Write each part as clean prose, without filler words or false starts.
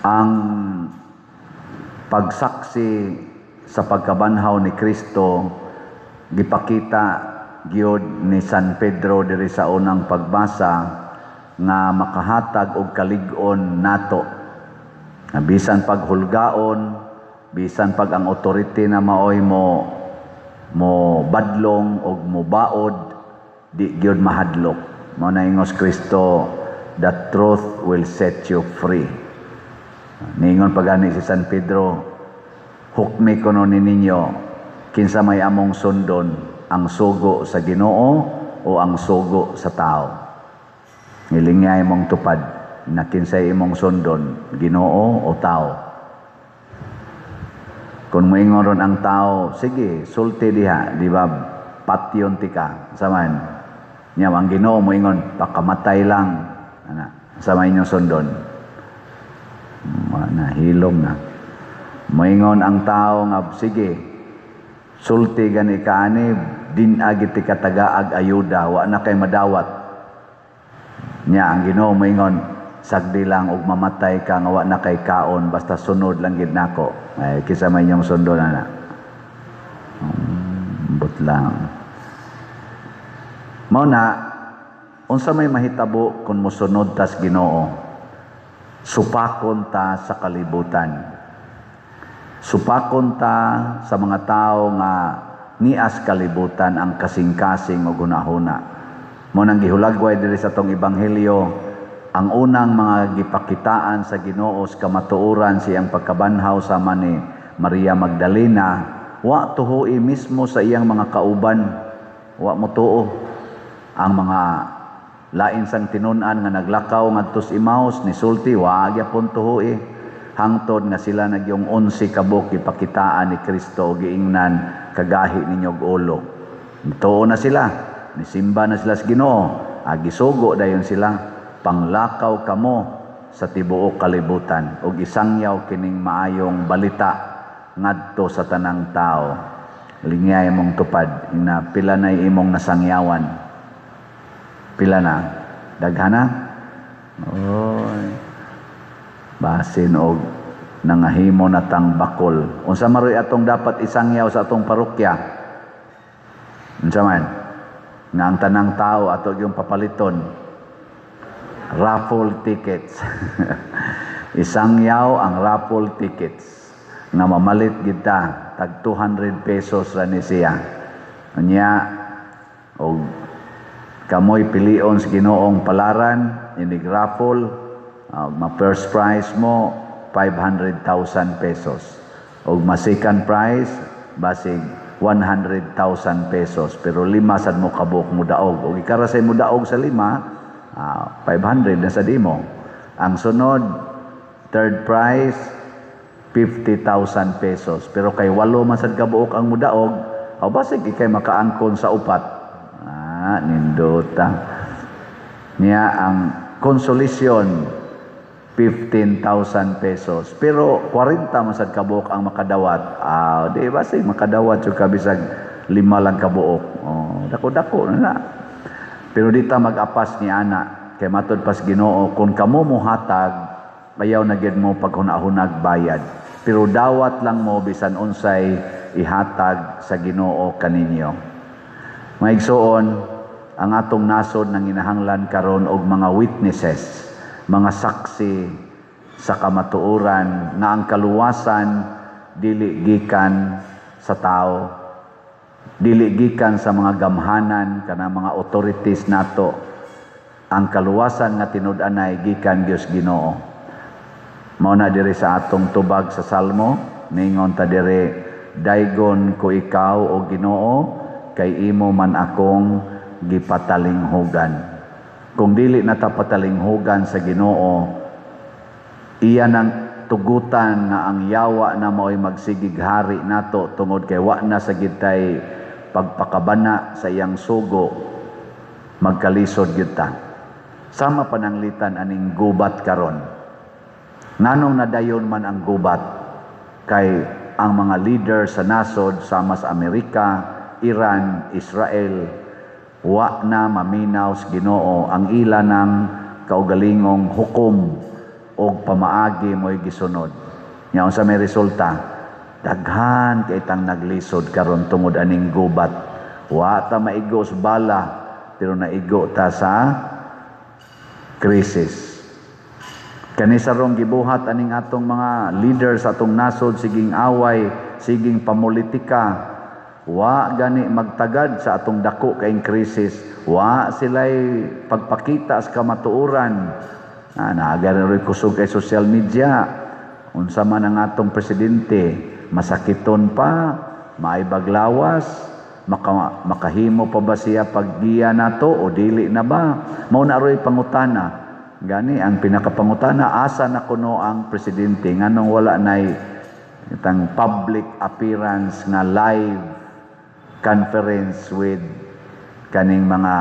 Ang pagsaksi sa pagkabanhaw ni Kristo gipakita gyud ni San Pedro diri sa unang pagbasa nga makahatag og kalig-on nato. Nga bisan paghulgaon, bisan pag ang authority na maoy mo mo badlong og mo baod, di gyud mahadlok. Mao na ingos Kristo, "The truth will set you free." Niingon pa gani si San Pedro, "Hukmi kuno ni ninyo kinsa may among sundon, ang sugo sa Ginoo o ang sugo sa tao?" Ngilingay mong tupad na kinsay imong sundon, Ginoo o tao. Kung moingon ron ang tao, "Sige, sulti diha, di ba, patyon tika," saman. Nya ang Ginoo moingon, "Pakamatay lang." Ana, sa may inyong sundon? Na hilom na. Moingon ang tao nga, "Sige, sulti gani ka ani, din-a gyud tika tagaag ayuda, wa na kay madawat." Nya ang Ginoo moingon, "Sagdi lang og mamatay ka nga wa na kay kaon, basta sunod lang gid nako." Ay, kinsa may inyong sundon ana? But lang. Mao na, unsa may mahitabo kung mosunod tas Ginoo? Supakon ta sa kalibutan. Supakon ta sa mga tao nga nias kalibutan ang kasing-kasing o gunahuna. Mao nang gihulagway diri sa atong ebanghelyo, ang unang mga gipakitaan sa Ginoo sa kamatuoran siyang pagkabanhaw sama ni Maria Magdalena, wa tuhui mismo sa iyang mga kauban, wa mo tuo. Ang mga lain sang tinun-an nga naglakaw ngadto sa Emmaus ni sulti, wa gyapon tuhui hangtod nga sila nagyong 11 kabuk gipakitaan ni Kristo og giingnan, "Kagahi ninyo og ulo." Tuo na sila, nisimba na sila sa Ginoo, gisugo dayon sila, "Panglakaw kamo sa tibuok kalibutan ug isangyaw kining maayong balita ngadto sa tanang tao." Lingyay mong tupad ina pila na imong nasangyawan. Pila na? Daghan na? Oy. Basin og nangahimo na tang bakol. Unsa maroy atong dapat isangyaw sa atong parokya? Unsa man? Nga ang tanang tao ato yung papaliton. Raffle tickets. Isangyaw ang raffle tickets. Nga mamalit kita tag 200 pesos ra ni siya. Unya og kamoy pilion sa Ginoong palaran inig raffle, ma first prize mo 500,000 pesos og ma second prize basig 100,000 pesos, pero lima sad mo kabuok mo daog og ikara say mo daog sa lima, 500 na sa dimo. Ang sunod, third prize, 50,000 pesos, pero kay walo man sad kabuok ang mudaog o basig ikay makaangkon sa upat. Nindota niya. Ang consolation, 15,000 pesos, pero 40 man sad kabuok ang makadawat. Di basig makadawat jud ka bisag lima lang kabuok. Oh, dako-dako na na. Pero di ta mag-apas ni ana kay matud pas Ginoo, kung kamo mohatag, ayaw na gyud mo paghuna-hunag bayad, pero dawat lang mo bisan unsay ihatag sa Ginoo kaninyo. Mga igsoon, ang atong nasod nang inahanglan karon og mga witnesses, mga saksi sa kamatuoran nga ang kaluwasan dili gikan sa tao, dili gikan sa mga gamhanan kana mga authorities nato. Ang kaluwasan nga tinud-anay gikan Dios Ginoo. Mao na diri sa atong tubag sa Salmo, ningon ta diri, "Daygon ko ikaw, o Ginoo, kay imo man akong gipatalinghugan." Kung dili na ta patalinghugan sa Ginoo, iya nang tugutan nga ang yawa na mao'y magsigig hari nato tungod kay wa na sa gitay pagpakabana sa iyang sugo, magkalisod gyud ta. Sama pananglitan aning gubat karon. Nganong nadayon man ang gubat? Kay ang mga leader sa nasod sama sa Amerika, Iran, Israel, wa na maminaw sa Ginoo ang ila ng kaugalingong hukom. Og pamaagi mo'y gisunod. Nya unsa may resulta? Daghan kay tang naglisod karon tungod aning gubat. Wa ta maigo sa bala, pero naigo ta sa krisis. Kani sa rong gibuhat aning atong mga leaders atong nasod, siging away, siging pamulitika, wa gani magtagad sa atong dako kaing krisis. Wa sila'y pagpakita sa kamatuoran. Ah, naa gani kusog kay social media. Unsa man ang atong presidente, masakiton pa, maay baglawas, makahimo pa ba siya paggiya nato o dili na ba? Mao na roy pangutana. Gani ang pinakapangutana, asa na kuno ang presidente? Nganong wala nay itang public appearance nga live conference with kaning mga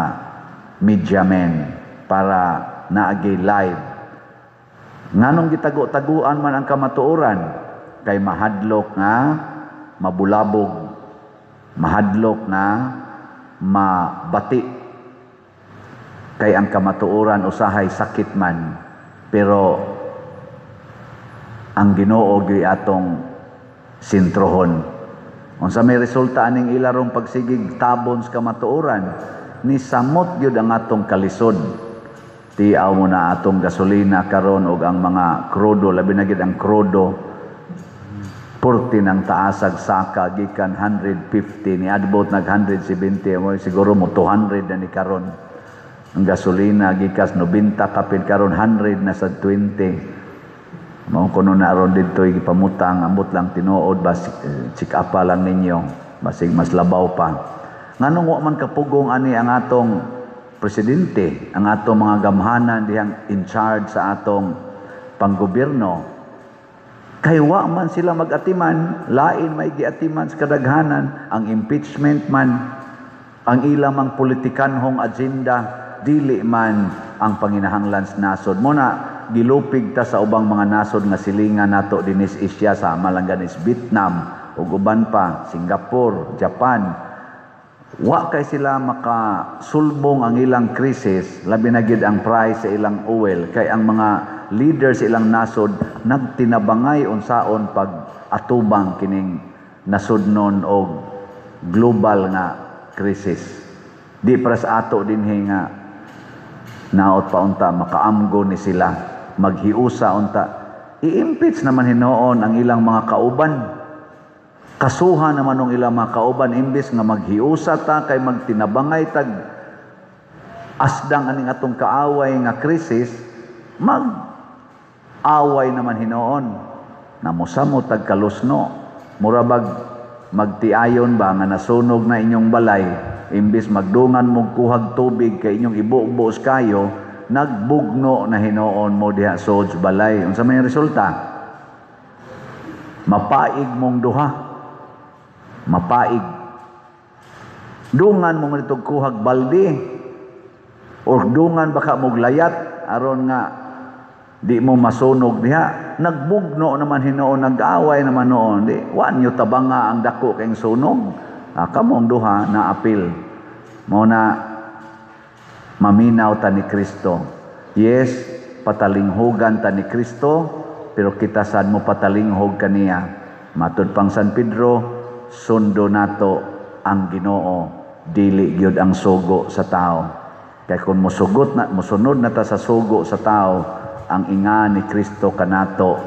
media men para naagi live? Nganong gitago-taguan man ang kamatuoran? Kay mahadlok nga mabulabog, mahadlok nga mabati. Kay ang kamatuoran usahay sakit man, pero ang Ginoo gyud atong sentrohon. Unsa may resulta aning ilarong pagsigig tabon sa kamatuoran? Ni samot gyud ang atong kalisod. Tiaw mo na atong gasolina karon og ang mga krudo, labi na gyud ang krudo, purti ng taasag saka gikan 150 ni adbot nag 170 mo, siguro mo 200 na ni karon. Ang gasolina gikas 90 kapin, karon 100 na sa 20. Mao kuno na aron didto gipamutang, ambot lang tinuod, bas check up lang ninyo, basig mas labaw pa. Nganong wa man kapugong ani ang atong presidente, ang atong mga gamhanan dihang in charge sa atong panggobyerno? Kay wa man sila mag-atiman, lain may giatiman sa kadaghanan, ang impeachment man, ang ilang mang politikanhong agenda, dili man ang panginahanglan sa nasod. Mo na gilupig ta sa ubang mga nasod nga silingan nato dinis Asia, sa malangganis Vietnam ug uban pa, Singapore, Japan. Wa kay sila makasulbong ang ilang krisis, labi na gyud ang price sa ilang oil, kay ang mga leaders sa ilang nasod nagtinabangay unsaon pag atubang kining nasudnon og global nga krisis. Di para sa ato dinhi nga naot pa unta makaamgo ni sila, maghiusa unta. I-impeach naman hinuon ang ilang mga kauban. Kasuha naman ang ilang mga kauban imbes nga maghiusa ta kay magtinabangay tag asdang aning atong kaaway nga krisis, mag-away naman hinuon. Namusamo tag kalusno. Mura bag magtiayon ba nga nasunog na inyong balay, imbes magdungan mong kuhag tubig kay inyong ibugbos kayo, nagbugno na hinuon mo diha soj balay. Unsa may resulta? Mapaig mong duha. Mapaig. Dungan mo nitog kuhag balde or dungan baka mog layat aron nga di mo masunog diha. Nagbugno naman hinuon, nag-away naman noon. Di, wa nyo tabanga ang dako kayong sunog. Ah, kamong duha na apil. Mo na maminaw ta ni Kristo. Yes, patalinghugan ta ni Kristo, pero kita sad mo patalinghog kaniya. Matud pang San Pedro, sundo nato ang Ginoo, dili gyud ang sugo sa tao. Kay kung mosugot na, mosunod na ta sa sugo sa tao, ang inga ni Kristo kanato,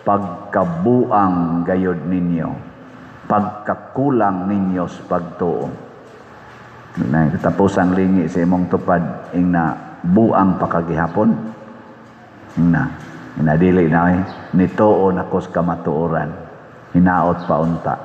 "Pagkabuang gayod ninyo, pagkakulang ninyo sa pagtuo." Na tapos ang lingi sa imong tupad, ing na buang pakagihapon. Na inadili na eh, nituo na kos kamatuoran, hinaot pa unta.